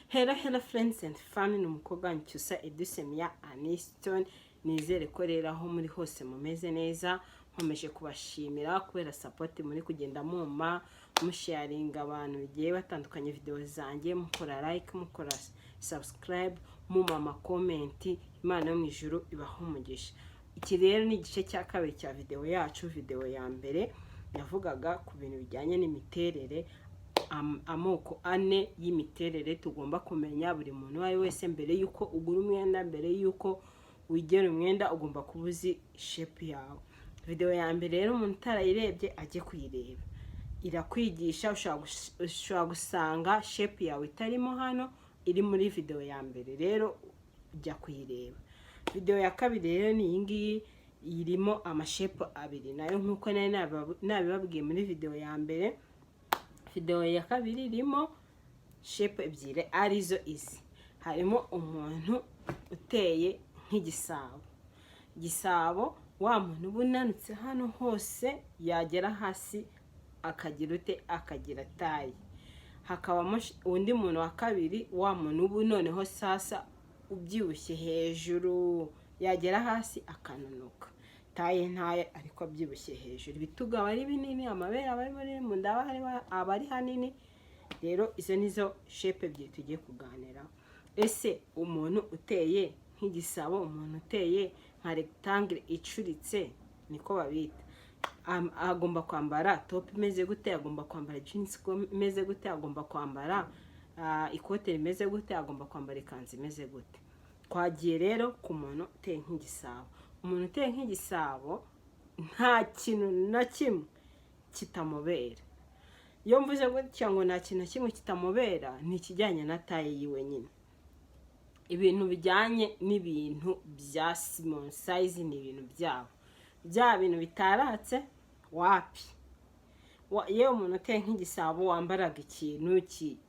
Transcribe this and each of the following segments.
Hello, hello friends and family, ni umukobwa wanyu Cyusa Edusemiya Aniston. Nizere ko rero aho muri hose mumeze neza. Nkomeje kubashimira kubera support muri kugenda muma musharinga abantu bigiye batandukanye video zanjye, mukora like, mukora subscribe, muma ama comment. Imana yo mu ijuru ibaha umugisha. Iki rero ni igice cya kabiri cya video yacu. Video ya mbere yavugaga ku bintu bijyanye n'imiterere, amoko ane y'imiterere tugomba kumenya buri muntu uwo ari we wese mbere y'uko ugura umwenda. Mbere y'uko wigera umwenda, ugomba kuba uzi shape yawe. Video ya mbere rero, umuntu utarayirebye ajye kuyireba, irakwigisha. Ushobora gusanga shape yawe itarimo hano, iri muri video ya mbere. Rero jya kuyireba. Video ya kabiri rero ni iyi ngiyi, irimo amashape abiri nayo nk'uko nari nabibabwiye muri video ya mbere. Video ya kabiri irimo shape ebyiri, arizo izi: harimo umuntu uteye nk'igisabo. Igisabo, wa muntu uba unanutse hano hose, yagera hasi akagira ute? Akagira taille. Hakabamo undi muntu wa kabiri, wa muntu uba noneho sasa ubyibushye hejuru, yagera hasi akananuka, taille ntaye ariko abyibushye hejuru, ibitugu aba ari binini, amabere aba ari manini, mu nda aba ari hanini. Rero izo nizo shape ebyiri tugiye kuganiraho. Ese umuntu uteye nk'igisabo, umuntu uteye nka rectangle icuritse niko babita, agomba kwambara top imeze gute? Agomba kwambara jeans imeze gute? Agomba kwambara ikote rimeze gute? Agomba kwambara ikanzu imeze gute? Twagiye rero ku muntu uteye nk'igisabo. Umuntu uteye nk'igisabo nta kintu na kimwe kitamubera. Iyo mvuze gutya ngo nta kintu na kimwe kitamubera, ni ikijyanye na taille yiwe nyine. Ibintu bijyanye n'ibintu bya small size ni ibintu byabo, bya bintu bitaratse wapi. Yewe, umuntu uteye nk'igisabo wambaraga ikintu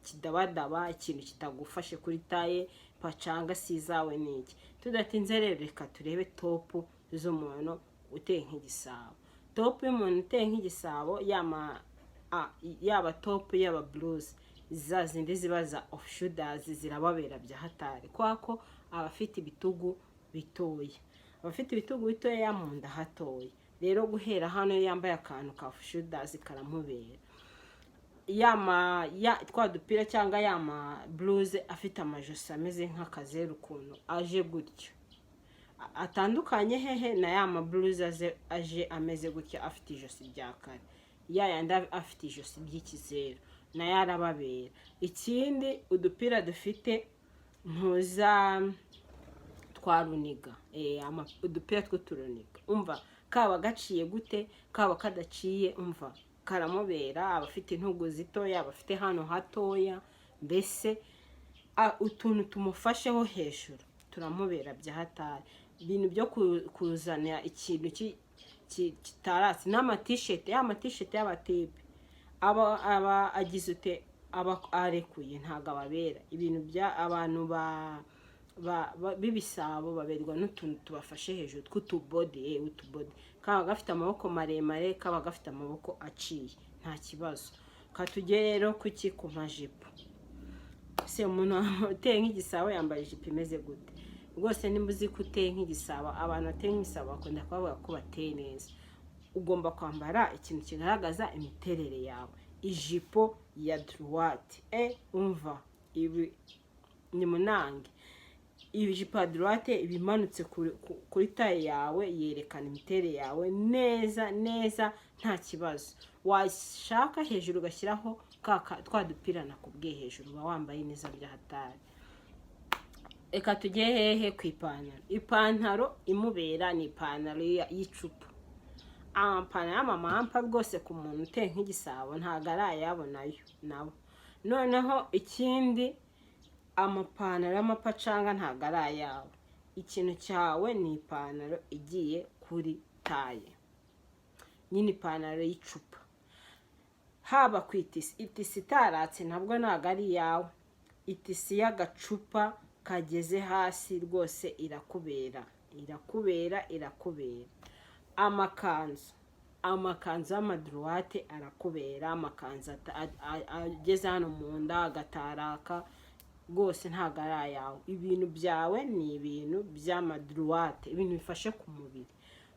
kidabadaba, ikintu kitagufashe kuri taille, pacanga si izawe. Ni iki? Tudatinze rero, reka turebe top z'umuntu uteye nk'igisabo. Top y'umuntu uteye nk'igisabo, yaba top, yaba blouse, za zindi ziba za off shoulders, zirababera bya hatari, kubera ko aba afite ibitugu bitoya. Aba afite ibitugu bitoya, mu nda hatoya. Rero guhera hano, iyo yambaye akantu ka off shoulders karamubera. Yama ya twa dupira cyangwa yama blouse afite amajosi ameze nk'akazeru ukuntu aje gutyo, atandukanye hehe na ya ma blouse aje ameze gutya, afite ijosi rya kare, ya yandi afite ijosi ry'ikizeru, nayo arababera. Ikindi, udupira dufite ntuza twa runiga, udupira tw'uturuniga, umva, kaba gaciye gute, kaba kadaciye, umva, karamubera. Aba afite intugu zitoya, aba afite hano hatoya, mbese utuntu tumufasheho hejuru turamubera bya hatari. Ibintu byo kuzana ikintu kitaratse n'amatisheti, ya matisheti y'abatipe aba agize ute, aba arekuye, ntabwo ababera. Ibintu bya abantu b'ibisabo baberwa n'utuntu tubafashe hejuru tw'utubody, utubody kaba gafite amaboko maremare, kaba gafite amaboko aciye, nta kibazo. Katujye rero kuki? Ku majipo. Se umuntu uteye nk'igisabo yambaye ijipo imeze gute? Rwose nimba uzi ko uteye nk'igisabo, abantu bateye nk'igisabo bakunda kubavuga ko bateye neza. Ugomba kwambara ikintu kigaragaza imiterere yawe, ijipo ya droite. Umva, ibi ni munange. Ijipo ya droite iba imanutse kuri taille yawe, yerekana imiterere yawe neza neza, nta kibazo. Washaka hejuru ugashyiraho twa dupira nakubwiye hejuru, uba wambaye neza bya hatari. Reka tujye hehe? Ku ipantaro. Ipantaro imubera ni ipantaro y'icupa, amapantaro y'amamampa. Rwose ku muntu uteye nk'igisabo ntabwo ari ayabo nayo nabo. Noneho ikindi, amapantaro y'amapacanga ntabwo ari ayawe. Ikintu cyawe ni ipantaro igiye kuri taille nyine, ipantaro y'icupa. Haba ku itisi, itisi itaratse ntabwo ari iyawe. Itisi y'agacupa kageze hasi rwose irakubera, irakubera, irakubera. Amakanzu y'amadroite arakubera, amakanzu ageze hano mu nda agataraka. Rwose ntabwo ari ayawe. Ibintu byawe ni ibintu by'amadroite, ibintu bifashe ku mubiri.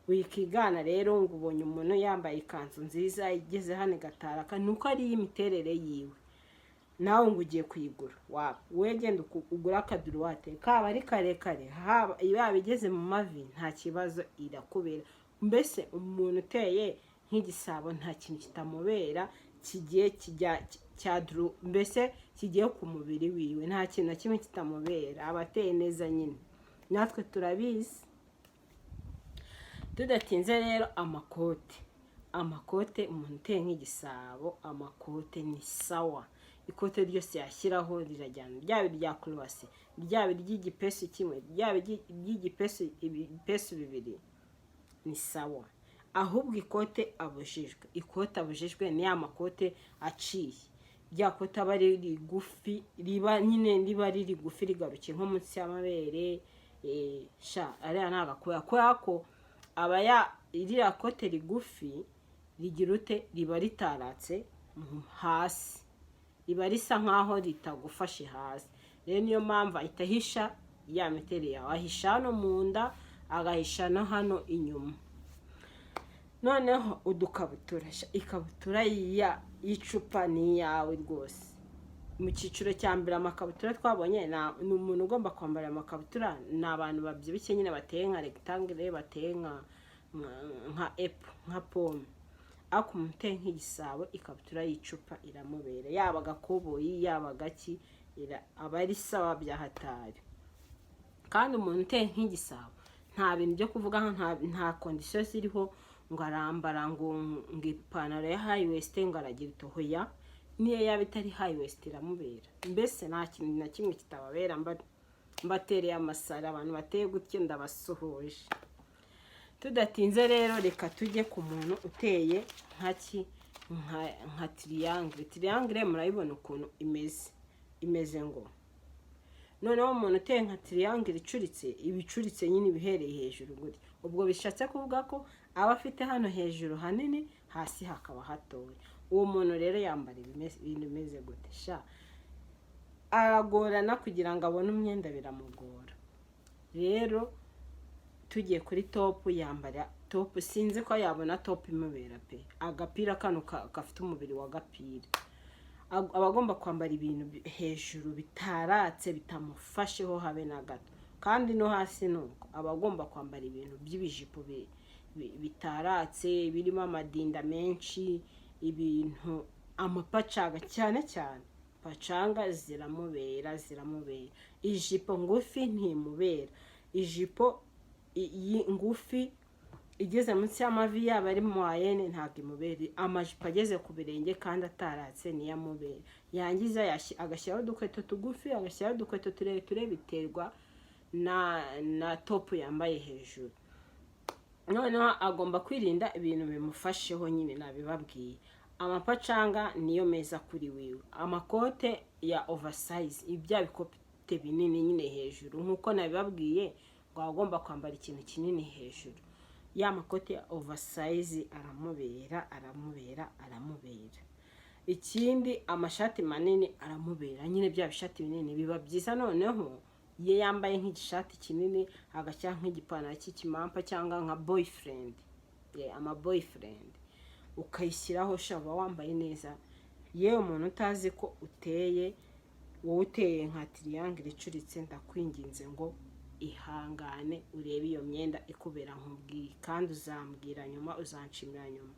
Wikigana rero ngo ubonye umuntu yambaye ikanzu nziza igeze hano igataraka, ni uko ari iy'imiterere yiwe, nawe ngo ugiye kuyigura. Waba wowe genda ugure akadroite, kaba ari karekare, haba yaba igeze mu mavi, nta kibazo, irakubera. Mbese umuntu uteye nk'igisabo nta kintu kitamubera kigiye kijya cya mbese kigiye ku mubiri wiwe, nta kintu na kimwe kitamubera, aba ateye neza nyine, natwe turabizi. Tudatinze rero, amakote. Amakote, umuntu uteye nk'igisabo, amakote ni sawa. Ikote ryose yashyiraho rirajyana, ryaba irya croisé, ryaba iry'igipesu kimwe, ryaba iry'igipesu ibipesu bibiri, ni sawa. Ahubwo ikote abujijwe ni ya makote aciye, rya kote aba ari rigufi, riba nyine riba ari rigufi rigarukiye nko munsi y'amabere. Sha, ariya ni agakubera, kubera ko aba ya iriya kote rigufi rigira ute? Riba ritaratse hasi, riba risa nkaho ritagufashe hasi. Rero niyo mpamvu ahita ahisha ya miterere yawe, ahisha hano mu nda, agahisha no hano inyuma. Noneho udukabutura, sha, ikabutura y'icupa ni iyawe rwose. Mu cyiciro cya mbere, amakabutura twabonye ni umuntu ugomba kwambara amakabutura ni abantu babyibushye nyine, bateye nka rectangle, bateye nka apple, nka pomme. Ariko umuntu uteye nk'igisabo, ikabutura y'icupa iramubera, yaba agakoboyi, yaba agaki, aba ari sawa bya hatari. Kandi umuntu uteye nk'igisabo nta bintu byo kuvuga, nta condition ziriho ngo arambara ngo ipantaro ya high waist, ngo aragira itohoya. Niyo yaba itari high waist iramubera. Mbese nta kintu na kimwe kitababera. Mbatereye amasara abantu bateye gutyo, ndabasuhuje. Tudatinze rero, reka tujye ku muntu uteye nka triangle. Triangle murayibona ukuntu imeze ngo noneho umuntu uteye nka triangle icuritse, iba icuritse nyine, ibihereye hejuru gutya. Ubwo bishatse kuvuga ko aba afite hano hejuru hanini, hasi hakaba hatoya. Uwo muntu rero yambara ibintu bimeze gute? Sha, aragorana kugira ngo abone umwenda, biramugora. Rero tugiye kuri top, yambara top, sinzi ko yabona top imubera pe. Agapira kano gafite umubiri wa gapira, aba agomba kwambara ibintu hejuru bitaratse, bitamufasheho habe na gato. Kandi no hasi nuko, aba agomba kwambara ibintu by'ibijipo bitaratse, birimo amadinda menshi, ibintu amapacaga cyane cyane. Pacanga ziramubera, ziramubera. Ijipo ngufi ntimubera. Ijipo ngufi igeze munsi y'amavi, yaba ari moyenne, ntabwo imubera. Amajipo ageze ku birenge kandi ataratse niyo amubera. Yangiza agashyiraho udukweto tugufi, agashyiraho udukweto tureture, biterwa na top yambaye hejuru. Noneho agomba kwirinda ibintu bimufasheho nyine, nabibabwiye. Amapacanga niyo meza kuri wiwe. Amakote ya oversize, ibya bikote binini nyine hejuru, nk'uko nabibabwiye ngo agomba kwambara ikintu kinini hejuru, ya makote ya oversize aramubera, aramubera, aramubera. Ikindi, amashati manini aramubera nyine, bya bishati binini biba byiza. Noneho iyo yambaye nk'igishati kinini, agashyira nk'igipantaro cy'ikimampa cyangwa nka boyfriend, ama boyfriend ukayishyiraho, shaba wambaye neza. Yewe, umuntu utazi ko uteye, wowe uteye nka triangle icuritse, ndakwinginze ngo ihangane urebe iyo myenda ikubera nkubwiye, kandi uzambwira nyuma, uzanshimira nyuma.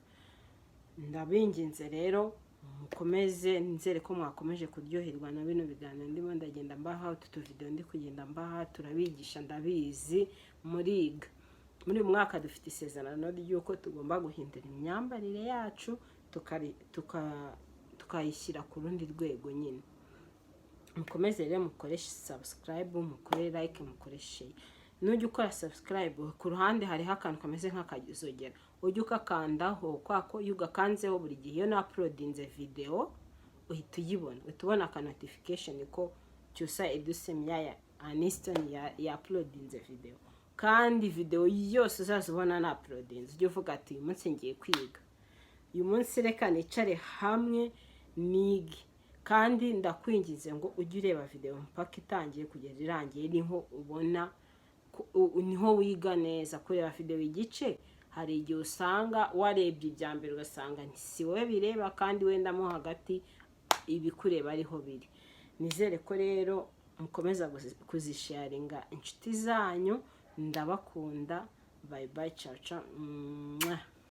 Ndabinginze rero mukomeze. Nzere ko mwakomeje kuryoherwa na bino biganiro ndimo ndagenda mbaha, utu tuvidewo ndi kugenda mbaha. Turabigisha, ndabizi muriga. Muri uyu mwaka dufite isezerano ry'uko tugomba guhindura imyambarire yacu, tukayishyira ku rundi rwego nyine. Mukomeze rero mukoreshe subscribe, mukore like, mukore share. Nujya ukora subscribe, ku ruhande hariho akantu kameze nk'akazogera, ujye ukakandaho, kwa ko iyo ugakanzeho, buri gihe iyo na-uploadinze video uhita uyibona, uhita ubona aka notification ko Cyusa Edusemya ya Aniston ya uploadinze video. Kandi video yose uzaza ubona na uploadinze, ujye uvuga ati: "Uyu munsi ngiye kwiga, uyu munsi reka nicare hamwe nige." Kandi ndakwinginze ngo ujye ureba videwo mpaka itangiye kugeza irangiye, niho ubona niho wiga neza. Kureba videwo igice, hari igihe usanga warebye ibya mbere ugasanga si wowe bireba, kandi wenda mo hagati ibikureba ariho biri. Nizere ko rero mukomeza kuzisharinga inshuti zanyu. Ndabakunda. Bye bye, ciao ciao. Mwah.